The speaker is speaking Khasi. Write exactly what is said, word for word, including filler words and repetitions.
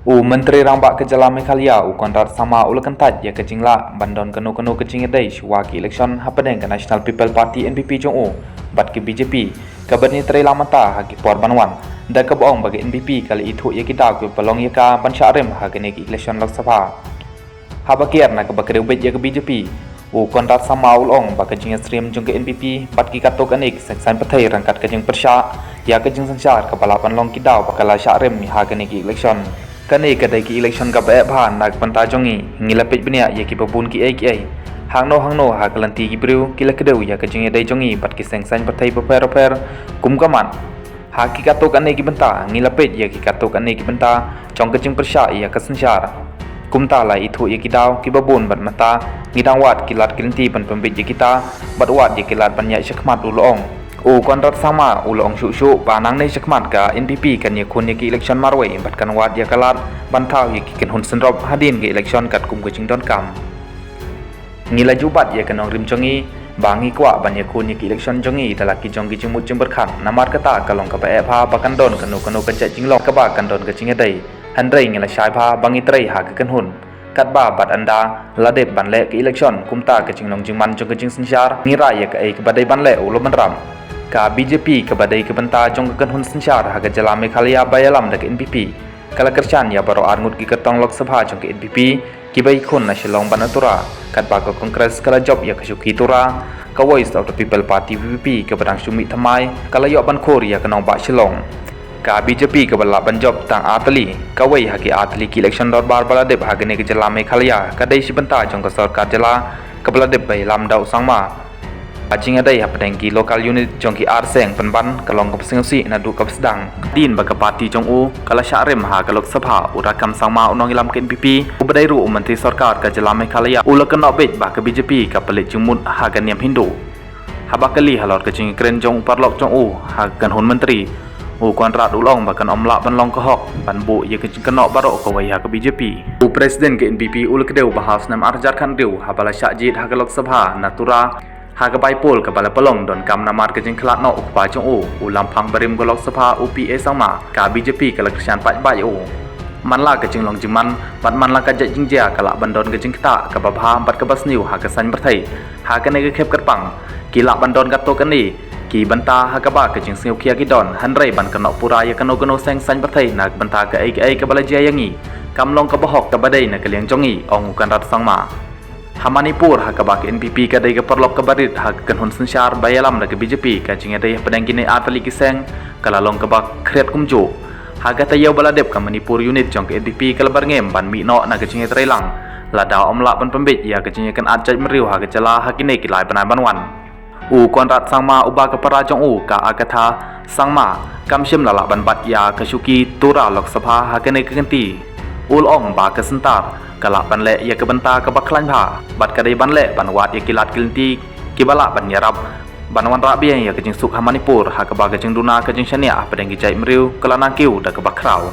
U Myntri Rangbah ka jylla Meghalaya, u Conrad Sangma, u la kyntait ïa ka jinglah ban don kano kano ka jingïadei shuwa ki election hapdeng ka National People Party, N P P, jong u bad ka B J P, kaba ngi trei lang mynta ha ki por ban wan, da kaba ong ba ka N P P ka la ithuh ïa ki daw kiba long ïa ka ban shah rim ha kane ka election Lok Sabha. Haba kiar na kaba kdew beit ïa ka B J P, u Conrad Sangma u la ong ba ka jingïasyriem jong ka N P P bad ki katto katne ki seng saiñ pyrthei ryngkat ka jingpyrshah ïa ka jingsynshar kaba lah ban long ki daw ba ka la shah rim ha kane ka election. Kane ka dei ka election kaba eh bha na ka bynta jong ngi, ngi la peit bniah ïa kiba bun kiei kiei. Hangno hangno ha ka lynti ki briew ki la kdew ïa ka jingïadei jong ngi bad ki seng saiñ pyrthei bapher bapher kum ka mat. Ha ki katto katne ki bynta, ngi la peit ïa ki katto katne ki bynta jong ka jingpyrshah ïa ka synshar. Kumta la ithuh ïa ki daw kiba bun bad mynta ngi dang wad ki lad ki lynti ban pynbeit ïa kita bad wad ïa ki lad ban ïaid shakhmat, u la ong. U Conrad Sangma u la ong shuh shuh ba nangne shakhmat ka N P P kan ïakhun ïa ki election marwei bad kan wad ïa ka lad ban thaw ïa ki kynhun synrop hadien ka election katkum ka jingdonkam. Ngi la ju bat ïa ka nongrim jong ngi ba ngi kwah ban ïakhun ïa ki election jong ngi da la ki jong ki jingmut jingpyrkhat, namar kata ka long kaba eh bha ba kan don kano kano ka jait jinglong kaba kan don ka jingïadei. Hynrei ngi la shai bha ba ngi trei ha ka kynhun. Katba bat ynda la dep ban leh ka election, kumta ka jinglong jingman jong ka jingsynshar, ngi rai ïa kaei kaba dei ban leh, u la bynrap. Ka B J P kaba dei ka bynta jong ka kynhun synshar ha ka jylla Meghalaya ba ïalam da ka N P P, ka la kyrshan ïa baroh arngut ki kyrtong Lok Sabha jong ka N P P kiba ïakhun na Shillong bad na Tura, katba ka Congress ka la jop ïa ka shuki Tura. Ka Voice of the People Party, V P P, kaba dang shu mih thymmai, ka la ïoh ban khur ïa ka nongbah Shillong. Ka B J P kaba lah ban jop tang ar tylli, kawei ha ki ar tylli ki election dorbar ba la dep ha kane ka jylla Meghalaya, ka dei shi bynta jong ka sorkar jylla kaba la dep ba ïalam da u Sangma. Ka jingïadei hapdeng ki local unit jong ki ar seng pynban ka long kaba sngewsih naduh kaba sdang. Hadien ba ka party jong u ka la shah rim ha ka Lok Sabha, u Rakkam Sangma, u nongïalam ka N P P, uba dei ruh u Myntri Sorkar ka jylla Meghalaya, u la kynnoh beit ba ka B J P ka pynleit jingmut ha ka niam Hindu. Haba kylli halor ka jingkren jong u paralok jong u ha ka kynhun myntri, u Conrad u la ong ba kan ym lah ban long ka hok ban buh ïa ka jingkynnoh baroh kawei ha ka B J P. U President ka N P P u la kdew ba ha u snem ar hajar khathynriew, haba la shah jied ha ka Lok Sabha na Tura, ha ka bai poll kaba la pynlong donkam namar ka jingkhlad noh u kpa jong u, u lamphang barim ka Lok Sabha, u P A Sangma, ka B J P ka la kyrshan paidbah ïa u. Man la ka jinglong jingman bad man la ka jait jingjia ka lah ban don ka jingktah kaba bha bad kaba sniew ha ka saiñ pyrthei. Ha kane ka khep kyrpang, ki lah ban don katto katne ki bynta ha kaba ka jingsngewkhia ki don, hynrei ban kynnoh pura ïa kano kano seng saiñ pyrthei na ka bynta kaei kaei kaba la jia ïa ngi, kam long kaba hok kaba dei na ka liang jong ngi, ong u Conrad Sangma. Ha Manipur, ha kaba ka N P P ka dei ka paralok kaba rit ha ka kynhun synshar ba ïalam da ka B J P, ka jingïadei hapdeng kine ar tylli ki seng ka la long kaba khriat kumjuh. Ha ka taïew ba la dep, ka Manipur unit jong ka N P P ka la byrngem ban mih noh na ka jingïatreilang, lada ym lah ban pynbeit ïa ka jingïakynad jaitbynriew ha ka jylla ha kine ki lai bnai ban wan. U Conrad Sangma, uba ka para jong u ka Agatha Sangma, kam shym la lah ban bat ïa ka shuki Tura Lok Sabha ha kane ka kynti, u la ong ba ka syntar ka lah ban leh ïa ka bynta kaba khlaiñ bha, bad ka dei ban leh ban wad ïa ki lad ki lynti kiba lah ban ïarap ban wanrah biang ïa ka jingsuk ha Manipur, ha kaba ka jingduna ka jingshaniah hapdeng ki jaitbynriew ka la nangkiew da kaba khraw.